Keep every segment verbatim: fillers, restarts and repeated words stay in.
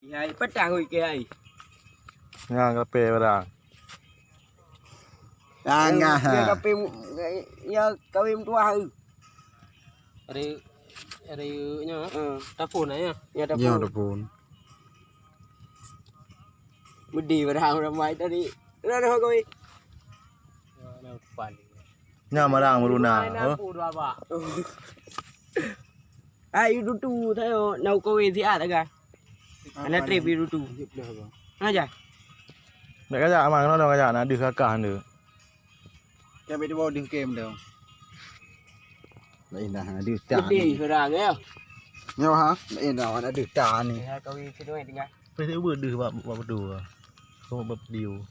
Ya, patah hui ke ai. Nyan kape barang. Tangah. Ya kape, ya kawe meutuah. Hari hari nyo. Tapun ya. Ya tapun. Medi barang ramai tadi. Dah dah kawe. Nyan barang meruna. Ai dutu sayo nau kawe siat aga. Ana trip dutu. Aja. Nak kajak amang, nak kajak, nak deuh kakah tu. Kami di bawah deuh kem tu. Lain dah, ada tak. Jadi seorang ya. Nyo ha, lain dah, ada tak ni. Ya kawi situ ai tinggal. Pasti uber deuh bak bak betul. Kau bak video.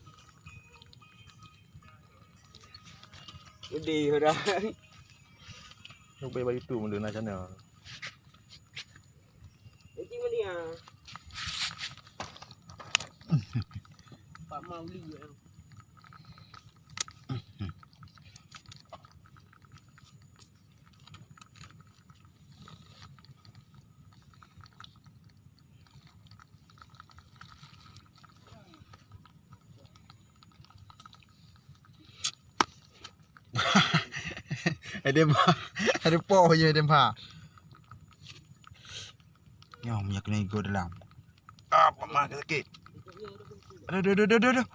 Jadi seorang. Kau bak YouTube mana channel. Jadi mana ya? Pak Mauli ya. Ada bah, ada poh je ada bah. Nyoh minyak kena ikut dalam. Apa mah sakit? Aduh, aduh, aduh, aduh, aduh.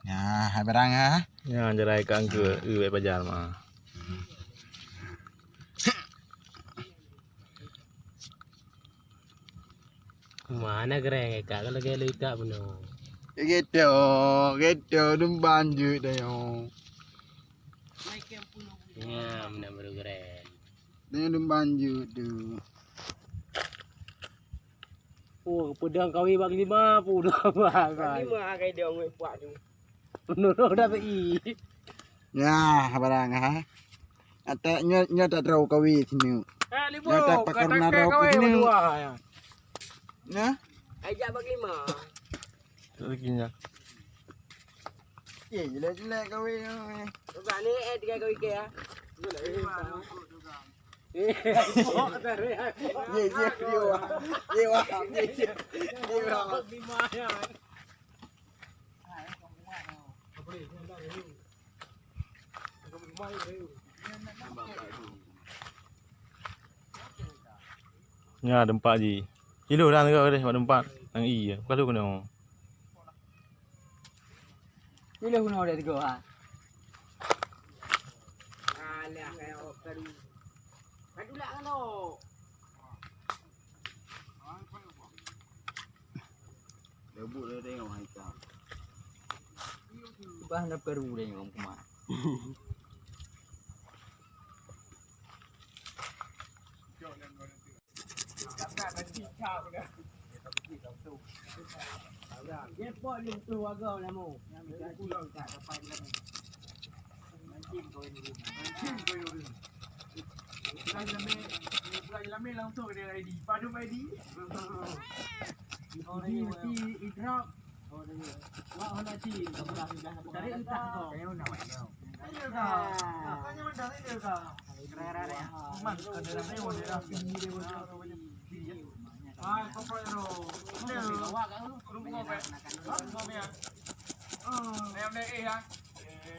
Ya, hai barang ha. Ya, jarai ka angke, eh, baik pajar mah. Mana gereng ka kalau gelo itak bunoe. Gitu, gitu dumban jeuet dah nyoe. Ya, mana baru gereng. Dah nyoe dumban jeuet tu. Oh, pedang kawi bak lima pun dah. Bak lima akai dia ngui puak tu. Menurut dah i. Nah, barang ha. Atak nyo nyo tak terlalu kawi sini. Nyo tak pakar narau ke sini. Nah. Ajak bak lima. Rezekinya. Eh, jelek-jelek kawi. Bukan ni eh tiga kawi ke ya. Ye ye ye wah. Ye wah. Ye ye. Ye wah. Nya tempat ji. Ilu dah tengok deh tempat. Nang iya, bukan lu kena. Ilu kena dah tengok ha. Alah kayak karu. Kadulak kan tu. Lebut dah tengok hai ka. Bah nak peru dah ni orang kumat. Dia pun ni tu warga nama.